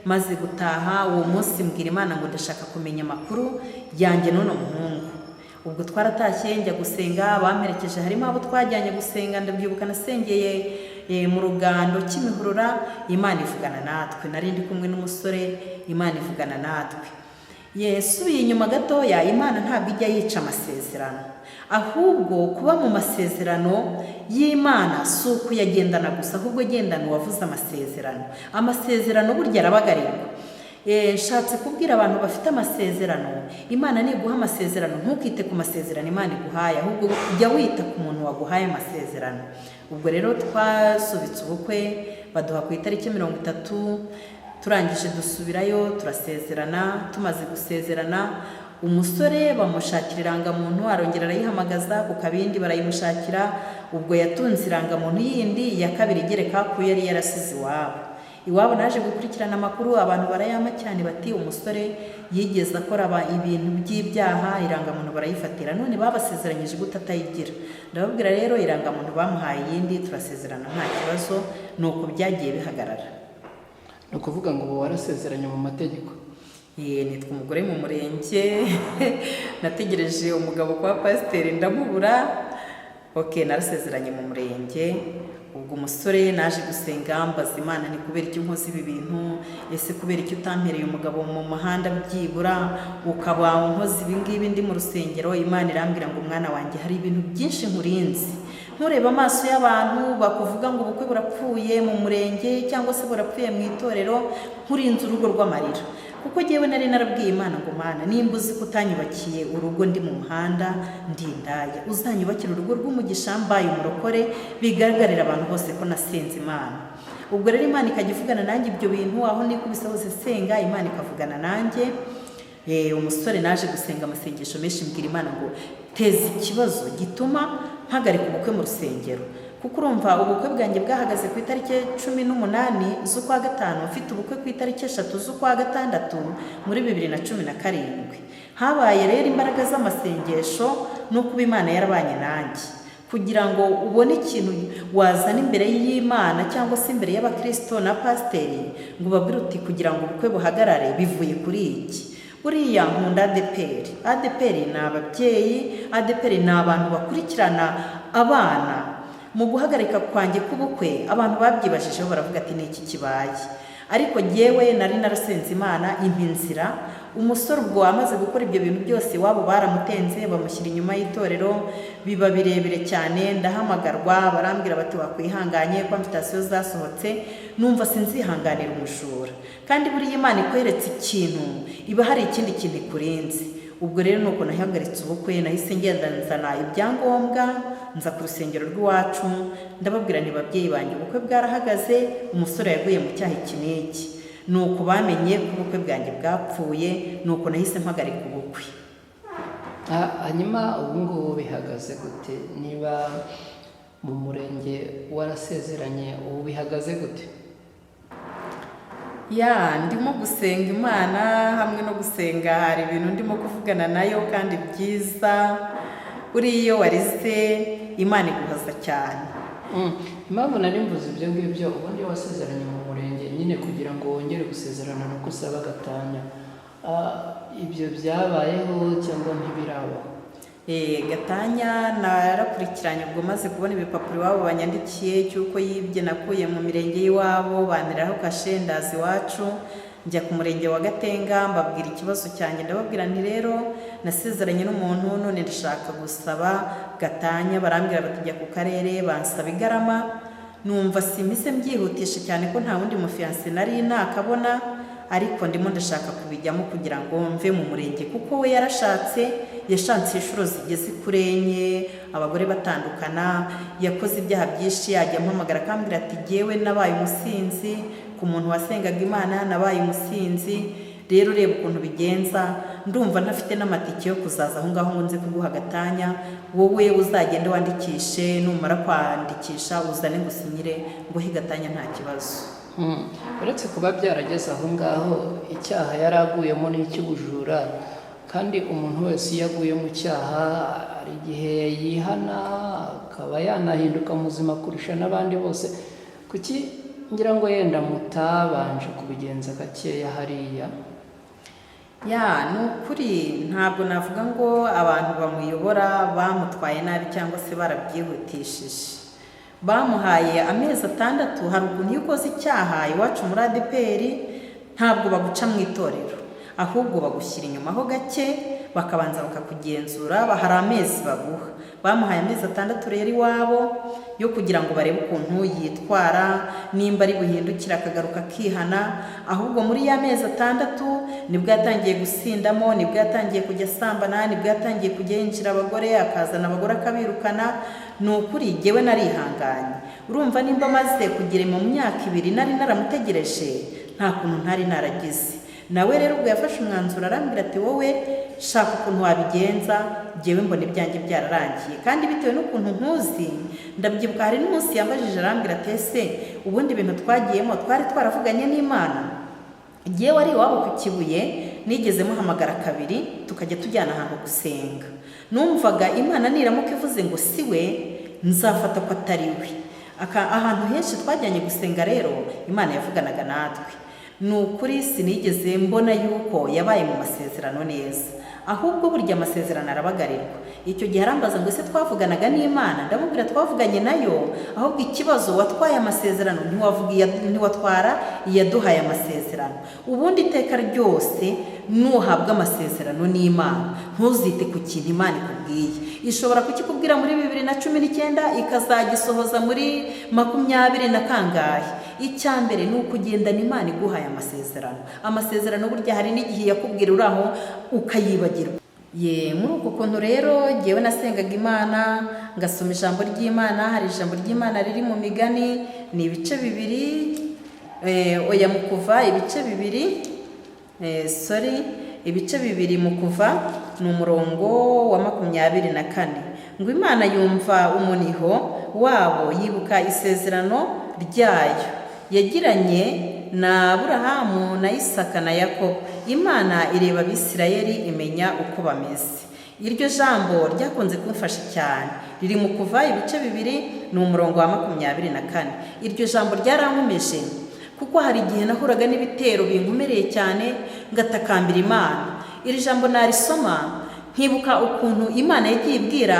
maze gutaha uwo munsi mbwira Imana ngo ndashaka kumenya amakuru yanjye n'uno muhungu. Ubwo twaratashye njya gusenga, bamperekeje harimo abo twajyanye gusenga, ndabyibuka nasengeye mu rugando Kimihurura, Imana ivugana natwe, nari ndi kumwe n'umusore, Imana ivugana natwe. Yesubiye inyuma gatoya, Imana ntabwo ijya yica amasezerano, ahubwo kuba mu masezerano y'Imana si ukuyagendana gusa, ahubwo gendana uwavuze amasezerano. Amasezerano burya arabagarirwa. Nshatse kubwira abantu bafite amasezerano, Imana niguha amasezerano ntukite ku masezerano Imana iguhaye, ahubwo jya wita ku muntu waguhaye amasezerano. Ubwo rero twasubitse ubukwe, baduha ku itariki 30, turangije dusubirayo turasezerana, tumaze gusezerana Umusore bamushakira irangamuntu, arongera arayihamagaza ku kabindi barayimushakira. Ubwo yatunze irangamuntu yindi ya kabiri igereka ku yo yari yarasize iwabo. Iwabo naje gukurikirana amakuru, abantu barayama cyane bati umusore yigeze akora ibintu by'ibyaha, irangamuntu barayifatira, none babasezeranyije gute atayigira? Ndababwira rero, irangamuntu bamuhaye iyindi, turasezerana nta kibazo. Ni uko byagiye bihagarara. Ni ukuvuga ngo ubu warasezeranye mu mategeko? Nitwa umugore mu murenge. Nategereje umugabo kwa pasiteri ndamubura. Ok, narasezeranye mu murenge. Ubwo umusore naje gusenga, mbaza Imana ni kubera icyo nkoze ibi bintu? Ese kubera icyo utampereye umugabo mu muhanda, byibura ukaba unkoze ibi ngibi ndi mu rusengero? Imana irambwira ngo umwana wanjye, hari ibintu byinshi nkurinze. Nturebe amaso y'abantu bakuvuga ngo ubukwe burapfuye mu murenge cyangwa se burapfuye mu itorero. Nkurinze urugo rw'amarira. Kuko jyewe nari narabwiye Imana ngo Mana, nimba uzi ko utanyubakiye urugo ndi mu muhanda ndi indaya, uzanyubakire urugo rw'umugisha mbaye umurokore, bigaragarira abantu bose ko nasenze Imana. Ubwo rero Imana ikajya ivugana nanjye ibyo bintu, aho nikubise hose senga, Imana ikavugana nanjye. Umusore naje gusenga amasengesho menshi, mbwira Imana ngo teza ikibazo gituma mpagarika ubukwe mu rusengero. Kuko urumva, ubukwe bwanjye bwahagaze ku itariki 18 z'ukwa gatanu, mfite ubukwe ku itariki 3 z'ukwa gatandatu muri 2017. Habaye rero imbaraga z'amasengesho no kuba Imana yarabanye nanjye, kugira ngo ubone ikintu wazana imbere y'Imana cyangwa se imbere y'abakristo na pasiteri, ngo ubabwire uti kugira ngo ubukwe buhagarare bivuye kuri iki. Buriya nkunda ADEPR. ADEPR ni ababyeyi, ADEPR ni abantu bakurikirana abana. Mu guhagarika kwanjye k'ubukwe, abantu babyibajijeho, baravuga ati ni iki kibaye? Ariko jyewe nari narasenze, Imana impa inzira. Umusore ubwo amaze gukora ibyo bintu byose, iwabo baramutenze, bamushyira inyuma y'itorero, biba birebire cyane. Ndahamagarwa, barambwira bati wakwihanganye ko invitation zasohotse. Numva sinzihanganira umujura. Kandi buriya Imana ikweretse ikintu, iba hari ikindi kintu ikurinze. Ubwo rero nuko nahagaritse ubukwe. Nahise ngenda nzana ibyangombwa, nza ku rusengero rw'iwacu, ndababwira nti babyeyi banjye, ubukwe bwarahagaze, umusore yaguye mu cyaha iki n'iki. Nuko bamenye ko ubukwe bwanjye bwapfuye, nuko nahise mpagarika ubukwe. Hanyuma ubu ngubu bihagaze gute? Niba mu murenge warasezeranye, ubu bihagaze gute? Ya, ndimo gusenga Imana. Hamwe no gusenga hari ibintu ndimo kuvugana nayo kandi byiza. Buriya iyo warize, Imana iguhoza cyane. Impamvu nari mvuze ibyo ngibyo, ubundi iyo wasezeranye mu murenge nyine, kugira ngo wongere gusezerana nuko usaba gatanya. Ibyo byabayeho cyangwa ntibirabaho? Gatanya narakurikiranye. Ubwo maze kubona ibipapuro iwabo banyandikiye cy'uko yibye, nakuye mu mirenge y'iwabo baniraho kashe, ndaza iwacu, njya ku murenge wa Gatenga, mbabwira ikibazo cyanjye. Ndababwira nti rero nasezeranye n'umuntu, none ndashaka gusaba gatanya. Barambwira bati jya ku karere. Bansaba igarama. Numva simpise mbyihutisha cyane ko nta wundi mufiyanse nari nakabona, ariko ndimo ndashaka kubijyamo kugira ngo mve mu murenge. Kuko we yarashatse, yashatse inshuro zigeze kuri enye, abagore batandukana, yakoze ibyaha byinshi. Yajya ampamagara akambwira ati jyewe nabaye umusinzi, ku muntu wasengaga Imana nabaye umusinzi. Rero reba ukuntu bigenza, ndumva ntafite n'amatike yo kuzaza aho ngaho ngo nze kuguha gatanya. Wowe uzagende wandikishe, numara kwandikisha uzane ngusinyire nguhe gatanya, nta kibazo. Uretse kuba byarageze aho ngaho, icyaha yari aguyemo ni icy'ubujura. Kandi umuntu wese iyo aguye mu cyaha, hari igihe yihana akaba yanahinduka muzima kurusha n'abandi bose. Kuki ngira ngo yenda mutabanje kubigenza gakeya hariya? Ya, ni ukuri ntabwo navuga ngo abantu bamuyobora bamutwaye nabi cyangwa se barabyihutishije. Bamuhaye amezi 6. Hari ukuntu iyo ukoze icyaha iwacu muri ADEPR, ntabwo baguca mu itorero, ahubwo bagushyira inyuma ho gake, bakabanza bakakugenzura. Hari amezi baguha. Bamuhaye amezi 6 rero iwabo yo kugira ngo barebe ukuntu yitwara, nimba ari buhindukire akagaruka akihana. Ahubwo muri ya mezi 6 nibwo yatangiye gusindamo, nibwo yatangiye kujya asambana, nibwo yatangiye kujya yinjira abagore, akazana abagore akabirukana. Ni ukuri jyewe narihanganye. Urumva, nimba amaze kugera mu myaka 2 nari naramutegereje, nta kuntu ntari naragize. Nawe rero ubwo yafashe umwanzuro, arambwira ati: "Wowe shaka ukuntu wabigenza, jyewe mbona ibyanjye byararangiye kandi bitewe n'ukuntu nkuzi." Ndabyibuka hari n'umunsi yambajije, arambwira ati: "Ese ubundi ibintu twagiyemo twari twaravuganye n'Imana?" Jyewe ari iwabo ku Kibuye, nigeze muhamagara kabiri, tukajya tujyana ahantu gusenga. Numvaga Imana niramuka ivuze ngo si we, nzafata ko atari we. Ahantu henshi twajyanye gusenga rero, Imana yavuganaga natwe. Ni ukuri sinigeze mbona yuko yabaye mu masezerano neza, ahubwo burya amasezerano arabagarirwa. Icyo gihe arambaza ngo: "Ese twavuganaga n'Imana?" Ndamubwira: "Twavuganye nayo, ahubwo ikibazo watwaye amasezerano, ntiwatwara iyaduhaye amasezerano." Ubundi iteka ryose nuhabwa amasezerano n'Imana, ntuzite ku kintu Imana ikubwiye. Ishobora kukikubwira muri 2019, ikazagisohoza muri makumyabiri na kangahe. Icya mbere ni ukugendana Imana iguhaye amasezerano. Amasezerano burya hari n'igihe yakubwira uri aho ukayibagirwa. Ye, muri uko kuntu rero jyewe nasengaga Imana, ngasoma ijambo ry'Imana. Hari ijambo ry'Imana riri mu Migani, ni ibice 2, oya, mu Kuva ibice 2, sorry, ibice 2 mu Kuva, ni umurongo wa 24, ngo: "Imana yumva umuniho wabo, yibuka isezerano ryayo yagiranye na Aburahamu na Isaka na Yakobo. Imana ireba Abisirayeli, imenya uko bameze." Iryo jambo ryakunze kumfasha cyane, riri mu Kuva ibice 2, ni umurongo wa 24. Iryo jambo ryarankomeje, kuko hari igihe nahuraga n'ibitero binkomereye cyane, ngatakambira Imana. Iri jambo narisoma nkibuka ukuntu Imana yagiye ibwira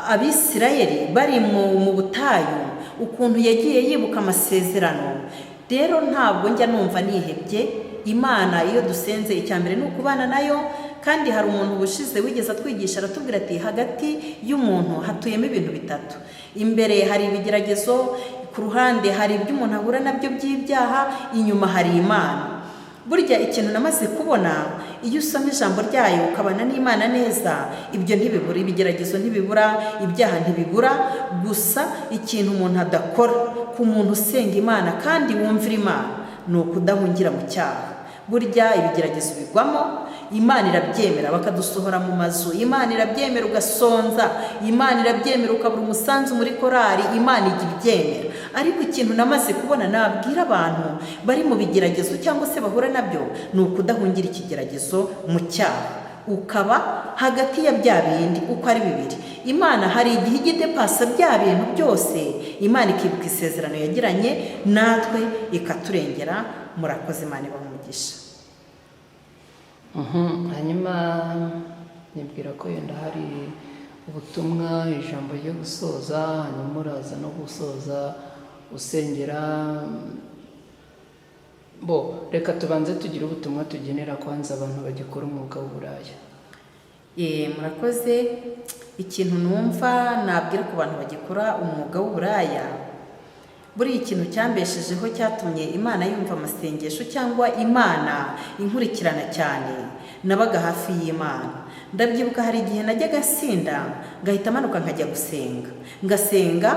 Abisirayeli bari mu butayu, ukuntu yagiye yibuka amasezerano. Rero ntabwo njya numva nihebye. Imana iyo dusenze, icya mbere ni ukubana nayo. Kandi hari umuntu ubushize wigeze atwigisha, aratubwira ati: "Hagati y'umuntu hatuyemo ibintu bitatu. Imbere hari ibigeragezo, ku ruhande hari ibyo umuntu ahura nabyo by'ibyaha, inyuma hari Imana." Burya ikintu namaze kubona, iyo usoma ijambo ryayo ukabana n'Imana neza, ibyo ntibibura, ibigeragezo ntibibura, ibyaha ntibibura. Gusa ikintu umuntu adakora, ku muntu usenga Imana kandi wumvira Imana, ni ukudahungira mu cyaha. Burya ibigeragezo bigwamo, Imana irabyemera bakadusohora mu mazu, Imana irabyemera ugasonza, Imana irabyemera ukabura umusanzu muri korari, Imana ijya ibyemera. Ariko ikintu namaze kubona nabwira abantu bari mu bigeragezo cyangwa se bahura nabyo, ni ukudahungira ikigeragezo mu cyaha, ukaba hagati ya bya bindi uko ari bibiri. Imana hari igihe ijya idepasa bya bintu byose, Imana ikibuka isezerano yagiranye natwe, ikaturengera. Murakoze, Imana ibahe umugisha. Hanyuma nibwira ko yenda hari ubutumwa, ijambo ryo gusoza, hanyuma uraza no gusoza usengera bo. Reka tubanze tugire ubutumwa tugenera kwanza abantu bagikora umwuga w'uburaya. Murakoze. Ikintu numva nabwira ku bantu bagikora umwuga w'uburaya, buriya ikintu cyambeshejeho, cyatumye Imana yumva amasengesho cyangwa Imana inkurikirana cyane, nabaga hafi y'Imana. Ndabyibuka hari igihe najyaga nsinda, ngahita manuka nkajya gusenga, ngasenga,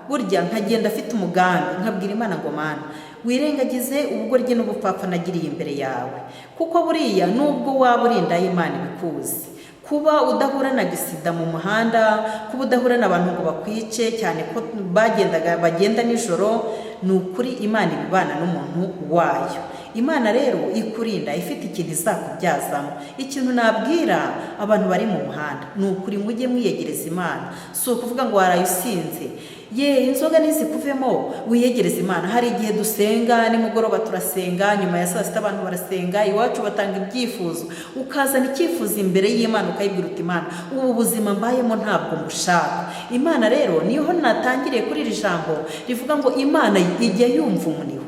burya nkagenda afite umugambi, nkabwira Imana ngo: "Mana, wirengagize ubugoryi n'ubupfapfa nagiriye imbere yawe." Kuko buriya nubwo waba urinda, Imana ibikuzi. Kuba udahura na gisida mu muhanda, kuba udahura n'abantu ngo bakwice, cyane ko bagendaga bagenda nijoro, ni ukuri Imana ibibana n'umuntu wayo. Imana rero ikurinda ifite ikintu izakubyazamo. Ikintu nabwira abantu bari mu muhanda, ni ukuri mujye mwiyegereza Imana. Si ukuvuga ngo waraye usinze, ye, inzoga ntizikuvemo, wiyegereza Imana. Hari igihe dusenga nimugoroba, turasenga nyuma ya saa sita, abantu barasenga iwacu, batanga ibyifuzo, ukazana icyifuzo imbere y'Imana, ukayibwira uti: "Imana, ubu buzima mbayemo ntabwo mbushaka." Imana rero, niho natangiriye kuri iri jambo rivuga ngo Imana ijya yumva umuniho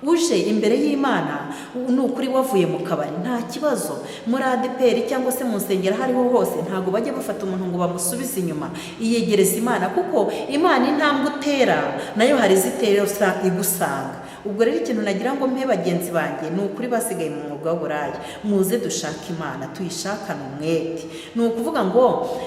uje imbere y'Imana. Ni ukuri wavuye mu kabari, nta kibazo. Muri ADEPR cyangwa se mu nsengero aho ariho hose, ntabwo bajya bafata umuntu ngo bamusubize inyuma. Iyegereza Imana, kuko Imana intambwe utera nayo hari izitera igusanga. Ubwo rero ikintu nagira ngo mpe bagenzi banjye ni ukuri basigaye mu mwuga w'uburaya, muze dushake Imana, tuyishakane umwete. Ni ukuvuga ngo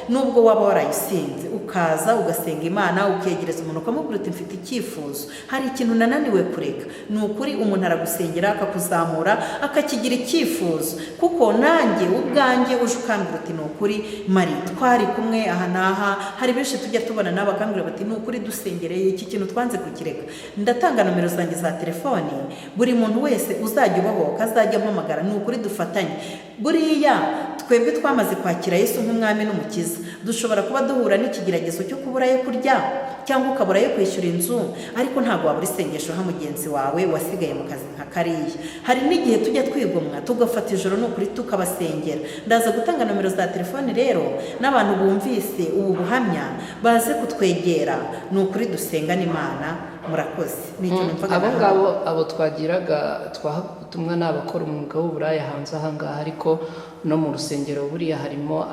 nubwo waba warayisinze, ukaza ugasenga Imana, ukegereza umuntu ukamubwira uti mfite icyifuzo, hari ikintu nananiwe kureka, ni ukuri umuntu aragusengera akakuzamura akakigira icyifuzo. Kuko nanjye ubwanjye uje ukambwira uti ni ukuri Mari twari kumwe aha n'aha, hari benshi tujya tubona nabo bakambwira bati ni ukuri dusengereye iki kintu twanze kukireka. Ndatanga nomero zanjye za telefoni, buri muntu wese uzajya ubohoka azajya ampamagara, ni ukuri dufatanye. Buriya twebwe twamaze kwakira Yesu nk'umwami n'umukiza, dushobora kuba duhura n'ikigeragezo cyo kubura ayo kurya cyangwa ukabura ayo kwishyura inzu, ariko ntabwo wabura isengesho ha mugenzi wawe wasigaye mu kazi nka kariya. Hari n'igihe tujya twigomwa tugafata ijoro, ni ukuri tukabasengera. Ndaza gutanga nomero za telefoni rero, n'abantu bumvise ubu buhamya baze kutwegera, ni ukuri dusengane Imana. Murakoze. Ni ikintu numvaga Abo nahawe. ngabo, abo twagiraga twaha ubutumwa ni abakora umwuga w'uburaya hanze aha ngaha, ariko no mu rusengero buriya harimo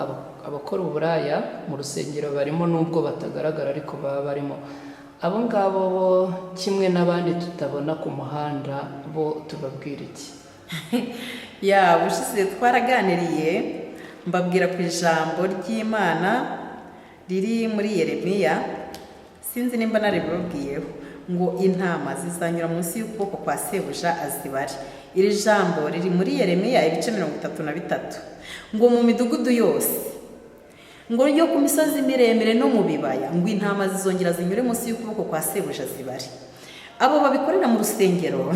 abakora uburaya mu rusengero barimo, nubwo batagaragara ariko baba barimo. Abo ngabo bo kimwe n'abandi tutabona ku muhanda, bo tubabwira iki? Ya, ubushize twaraganiriye, mbabwira ku ijambo ry'Imana riri muri Yeremiya, sinzi nimba naribabwiyeho, ngo intama zizanyura munsi y'ukuboko kwa sebuja azibare. Iri jambo riri muri Yeremiya ibice 33, ngo mu midugudu yose, ngo yo ku misozi miremire no mu bibaya, ngo intama zizongera zinyure munsi y'ukuboko kwa sebuja zibare. Abo babikorera mu rusengero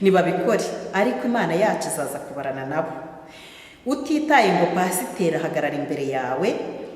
ntibabikore, ariko Imana yacu izaza kubarana nabo. Utitaye ngo pasiteri ahagarara imbere yawe,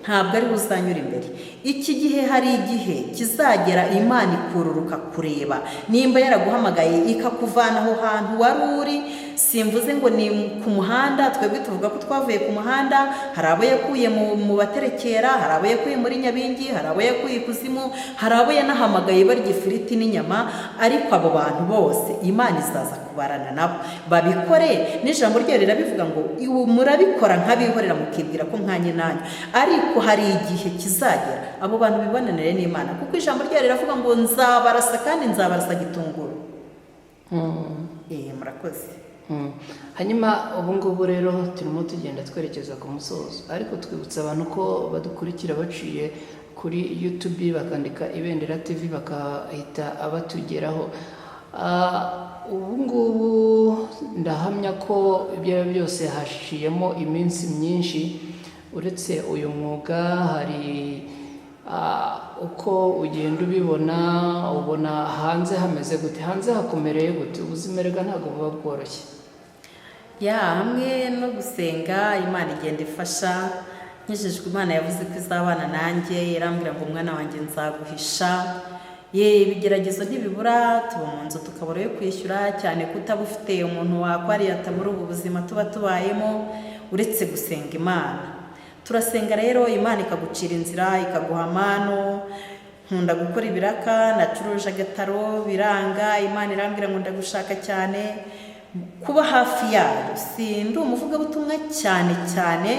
ntabwo ari we uzanyura imbere. Iki gihe hari igihe kizagera Imana ikururuka kureba nimba yaraguhamagaye ikakuvana aho hantu wari uri. Simvuze ngo ni ku muhanda, twebwe tuvuga ko twavuye ku muhanda. Hari abo yakuye mu baterekera, hari abo yakuye muri Nyabingi, hari abo yakuye ikuzimu, hari abo yanahamagaye barya ifiriti n'inyama. Ariko abo bantu bose Imana izaza kubarana nabo babikore. N'ijambo ryayo rirabivuga ngo "Ibu murabikora nk'abihorera, mukibwira ko mwanye nanyu." Ariko hari igihe kizagera abo bantu bibonanire n'Imana, kuko ijambo ryayo riravuga ngo nzabarasa kandi nzabarasa gitunguru. Murakoze. Hanyuma ubu ngubu rero turimo tugenda twerekeza ku musozo, ariko twibutsa abantu ko badukurikira baciye kuri YouTube bakandika Ibendera TV bakahita abatugeraho. Ubu ngubu ndahamya ko ibyo ari byo byose haciyemo iminsi myinshi. Uretse uyu mwuga, hari uko ugenda ubibona, ubona hanze hameze gute? Hanze hakomereye gute? Ubuzima erega ntabwo buba bworoshye. Ya, hamwe no gusenga Imana igenda ifasha. Nkijijwe Imana yavuze ko izabana nanjye, irambwira ngo umwana wanjye nzaguhisha. Ye, ibigeragezo ntibibura, tuba mu nzu tukabura yo kwishyura, cyane ko utaba ufite umuntu wakwariyata muri ubu buzima tuba tubayemo uretse gusenga Imana. Turasenga rero Imana ikagucira inzira, ikaguha amano. Nkunda gukora ibiraka, nacuruje agataro biranga, Imana irambwira ngo ndagushaka cyane. Kuba hafi yayo, si ndi umuvugabutumwa cyane cyane,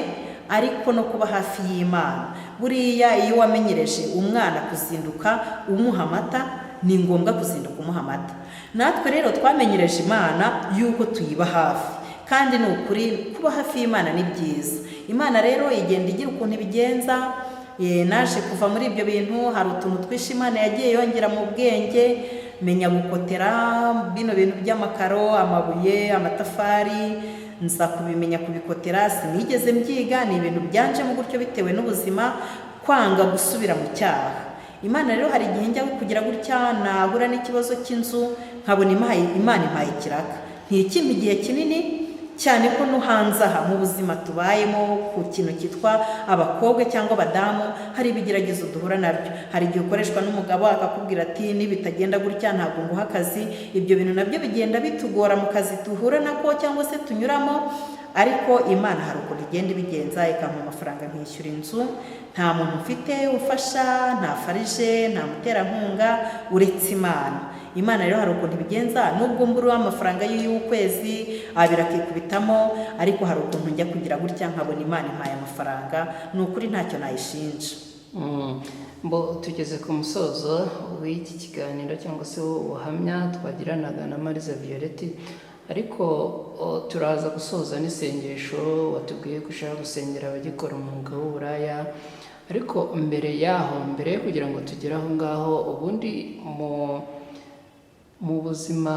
ariko no kuba hafi y'Imana. Buriya iyo wamenyereje umwana kuzinduka umuha amata, ni ngombwa kuzinduka umuha amata. Natwe rero twamenyereje Imana yuko tuyiba hafi, kandi ni ukuri kuba hafi y'Imana ni byiza. Imana rero igenda igira ukuntu ibigenza. Naje kuva muri ibyo bintu, hari utuntu twinshi Imana yagiye yongera mu bwenge, menya gukotera bino bintu by'amakaro, amabuye, amatafari, nza kubimenya kubikotera. Sinigeze mbyiga, ni ibintu byanjemo gutyo bitewe n'ubuzima, kwanga gusubira mu cyaha. Imana rero hari igihe njya kugira gutya nahura n'ikibazo cy'inzu, nkabona Imana impaye ikiraka, ntikimpe igihe kinini cyane, ko no hanze aha mu buzima tubayemo, ku kintu cyitwa abakobwa cyangwa abadamu, hari ibigeragezo duhura nabyo. Hari igihe ukoreshwa n'umugabo akakubwira ati nibitagenda gutya ntabwo nguha akazi. Ibyo bintu nabyo bigenda bitugora mu kazi duhura nako cyangwa se tunyuramo. Ariko Imana hari ukuntu igenda ibigenza, ikampa amafaranga nkishyura inzu. Nta muntu mfite ufasha, nta farije, nta muterankunga uretse Imana. Imana rero hari ukuntu ibigenza, nubwo mbura amafaranga y'ukwezi abiri akikubitamo, ariko hari ukuntu njya kugira gutya nkabona Imana impaye amafaranga. Ni ukuri ntacyo nayishinja. Mbo tugeze ku musozo w'iki kiganiro cyangwa se ubuhamya twagiranaga na Mariza Violette, ariko turaza gusoza n'isengesho. Watubwiye ko ushaka gusengera abagikora umwuga w'uburaya, ariko mbere yaho, mbere yo kugira ngo tugere aho ngaho, ubundi mu buzima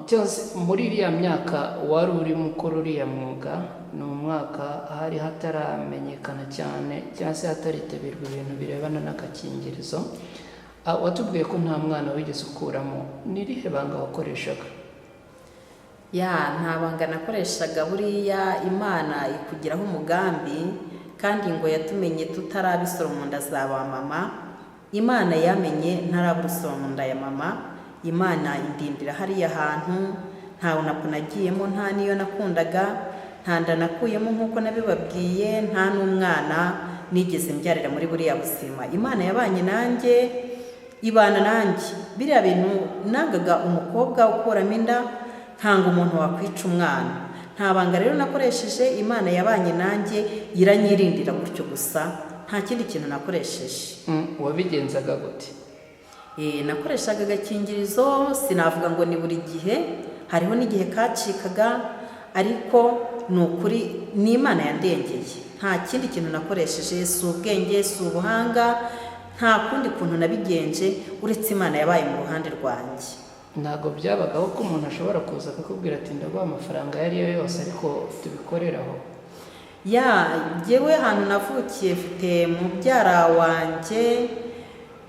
cyangwa se muri iriya myaka wari urimo ukora uriya mwuga, ni umwaka hari hataramenyekana cyane cyangwa se hataritabirwa ibintu birebana n'agakingirizo. Watubwiye ko nta mwana wigeze ukuramo. Ni irihe banga wakoreshaga? Ya, nta banga nakoreshaga. Buriya Imana ikugiraho umugambi, kandi ngo yatumenye tutarabisoro mu nda za ba mama. Imana yamenye ntarabusoro mu nda ya mama. Imana indindira hariya hantu, ntawe napo nagiyemo, nta n'iyo nakundaga, nta nda nakuyemo nk'uko nabibabwiye, nta n'umwana nigeze mbyarira muri buriya buzima. Imana yabanye nanjye, ibana nanjye. Biriya bintu, nangaga umukobwa ukuramo inda, nkanga umuntu wakwica umwana. Nta banga rero nakoresheje. Imana yabanye nanjye, iranyirindira gutyo gusa, nta kindi kintu nakoresheje. Wabigenzaga gute? Nakoreshaga agakingirizo. Sinavuga ngo ni buri gihe, hariho n'igihe kacikaga, ariko ni ukuri ni Imana yandengeye. Nta kindi kintu nakoresheje, si ubwenge, si ubuhanga, nta kundi kuntu nabigenje uretse Imana yabaye mu ruhande rwanjye. Ntabwo byabagaho ko umuntu ashobora kuza akakubwira ati: "Ndaguha amafaranga ayo ari yo yose, ariko tubikoreraho"? Ya, jyewe ahantu navukiye mfite mubyara wanjye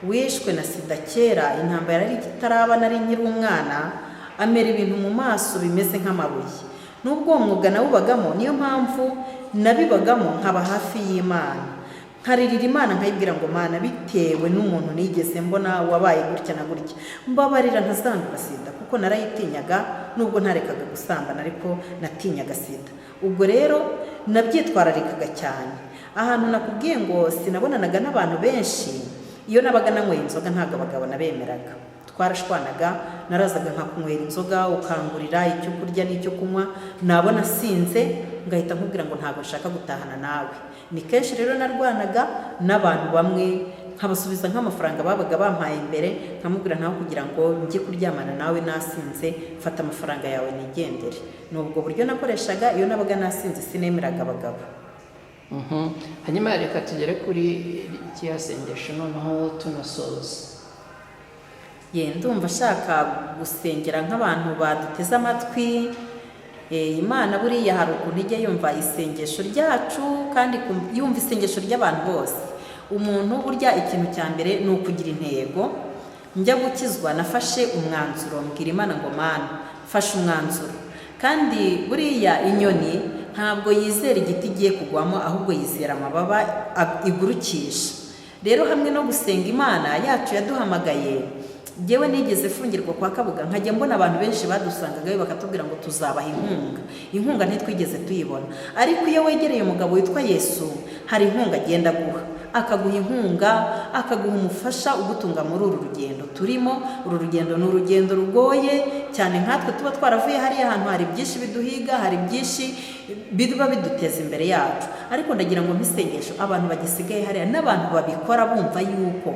wishwe na sida kera, intambara yari itaraba, nari nkiri umwana. Amera ibintu mu maso bimeze nk'amabuye. Nubwo uwo mwuga nawubagamo, niyo mpamvu nabibagamo nkaba hafi y'Imana, nkaririra Imana, nkayibwira ngo: "Mana, bitewe n'umuntu nigeze mbona wabaye gutya na gutya, mbabarira ntazandura sida," kuko narayitinyaga. Nubwo ntarekaga gusambana, ariko natinyaga sida. Ubwo rero nabyitwararikaga cyane. Ahantu nakubwiye ngo sinabonanaga n'abantu benshi, iyo nabaga nanyweye inzoga ntabwo abagabo nabemeraga, twarashwanaga. Narazaga nkakunywera inzoga, ukangurira icyo kurya n'icyo kunywa, nabona sinze ngahita nkubwira ngo ntabwo nshaka gutahana nawe. Ni kenshi rero narwanaga n'abantu bamwe, nkabasubiza nk'amafaranga babaga bampaye mbere, nkamubwira ntawe kugira ngo njye kuryamana nawe nasinze, fata amafaranga yawe nigendere. Ni ubwo buryo nakoreshaga. Iyo nabaga nasinze sinemeraga abagabo. Hanyuma reka tugere kuri kiriya sengesho, noneho tunasoza. Ye, ndumva ashaka gusengera nk'abantu baduteze amatwi. Imana buriya hari ukuntu ijya yumva isengesho ryacu, kandi yumva isengesho ry'abantu bose. Umuntu burya ikintu cya mbere ni ukugira intego. Njya gukizwa nafashe umwanzuro, mbwira Imana ngo: "Mana, mfashe umwanzuro." Kandi buriya inyoni ntabwo yizera igiti igiye kugwamo, ahubwo yizera amababa igurukisha. Rero hamwe no gusenga Imana yacu yaduhamagaye, njyewe nigeze fungirwa kwa Kabuga, nkajya mbona abantu benshi badusangagayo bakatubwira ngo tuzabaha inkunga. Inkunga ntitwigeze tuyibona, ariko iyo wegereye umugabo witwa Yesu hari inkunga agenda aguha, akaguha inkunga, akaguha umufasha ugutunga muri uru rugendo turimo. Uru rugendo ni urugendo rugoye cyane, nkatwe tuba twaravuye hariya hantu, hari byinshi biduhiga, hari byinshi biba biduteza imbere yacu. Ariko ndagira ngo mpisengesho abantu bagisigaye hariya n'abantu babikora bumva yuko,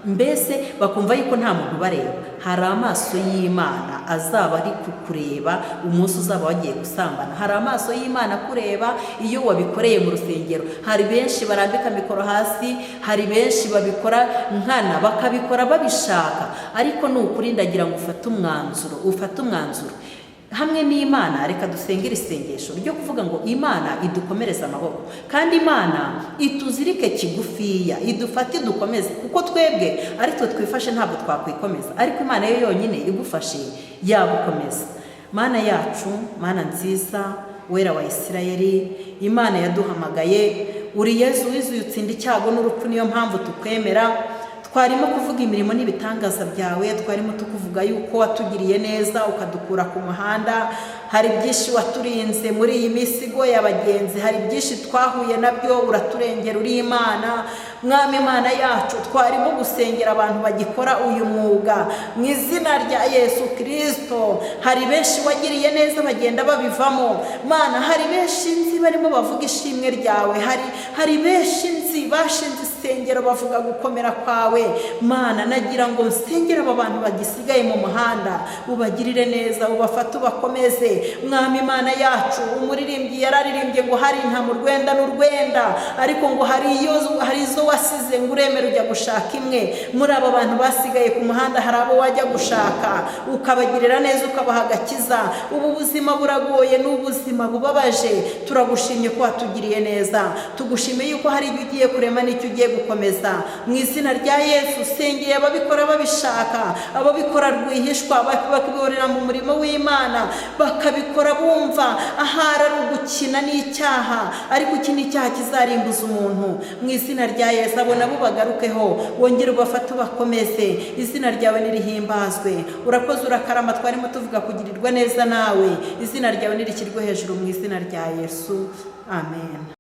mbese bakumva yuko nta muntu ubareba, hari amaso y'Imana azaba ari kukureba umunsi uzaba wagiye gusambana. Hari amaso y'Imana akureba iyo wabikoreye mu rusengero. Hari benshi barambika mikoro hasi, hari benshi babikora nkana, bakabikora babishaka, ariko ni ukuri ndagira ngo ufate umwanzuro, ufate umwanzuro hamwe n'Imana. Reka dusenge iri sengesho ryo kuvuga ngo Imana idukomereze amaboko, kandi Imana ituzirike kigufiya, idufate, idukomeze, kuko twebwe ari twe twifashe ntabwo twakwikomeza, ariko Imana yo yonyine igufashe yagukomeza. Mana yacu, Mana nziza, Wera wa Isirayeli, Imana yaduhamagaye, uri Yezu wizuye utsinda icyago n'urupfu, niyo mpamvu tukwemera. Twarimo kuvuga imirimo n'ibitangaza byawe, twarimo tukuvuga yuko watugiriye neza ukadukura ku muhanda. Hari byinshi waturinze muri iyi minsi igoye abagenzi, hari byinshi twahuye nabyo uraturengera, uri Imana. Mwami Imana yacu, twarimo gusengera abantu bagikora uyu mwuga mu izina rya Yesu Kirisito. Hari benshi wagiriye neza bagenda babivamo. Mana, hari benshi nzi barimo bavuga ishimwe ryawe, hari benshi nzi bashinze rusengero bavuga gukomera kwawe. Mana, nagira ngo nsengere aba bantu bagisigaye mu muhanda, ubagirire neza, ubafate, ubakomeze. Mwami Imana yacu, umuririmbyi yararirimbye ngo hari intama urwenda n'urwenda, ariko ngo hari izo wasize, ngo uremere ujya gushaka imwe. Muri aba bantu basigaye ku muhanda hari abo wajya gushaka, ukabagirira neza, ukabaha agakiza. Ubu buzima buragoye, ni ubuzima bubabaje. Turagushimye ko watugiriye neza, tugushimiye yuko hari ibyo ugiye kurema n'icyo ugiye gukomeza. Mu izina rya Yesu, sengeye ababikora babishaka, ababikora rwihishwa, bakabikorera mu murimo w'Imana, bakabikora bumva ahari ari ugukina n'icyaha, ariko iki ni icyaha kizarimbuza umuntu. Mu izina rya Yesu, abo nabo bagarukeho, wongere ubafate, ubakomeze. Izina ryawe nirihimbazwe. Urakoze, urakarama. Twarimo tuvuga kugirirwa neza nawe. Izina ryawe nirishyirwe hejuru mu izina rya Yesu, amen.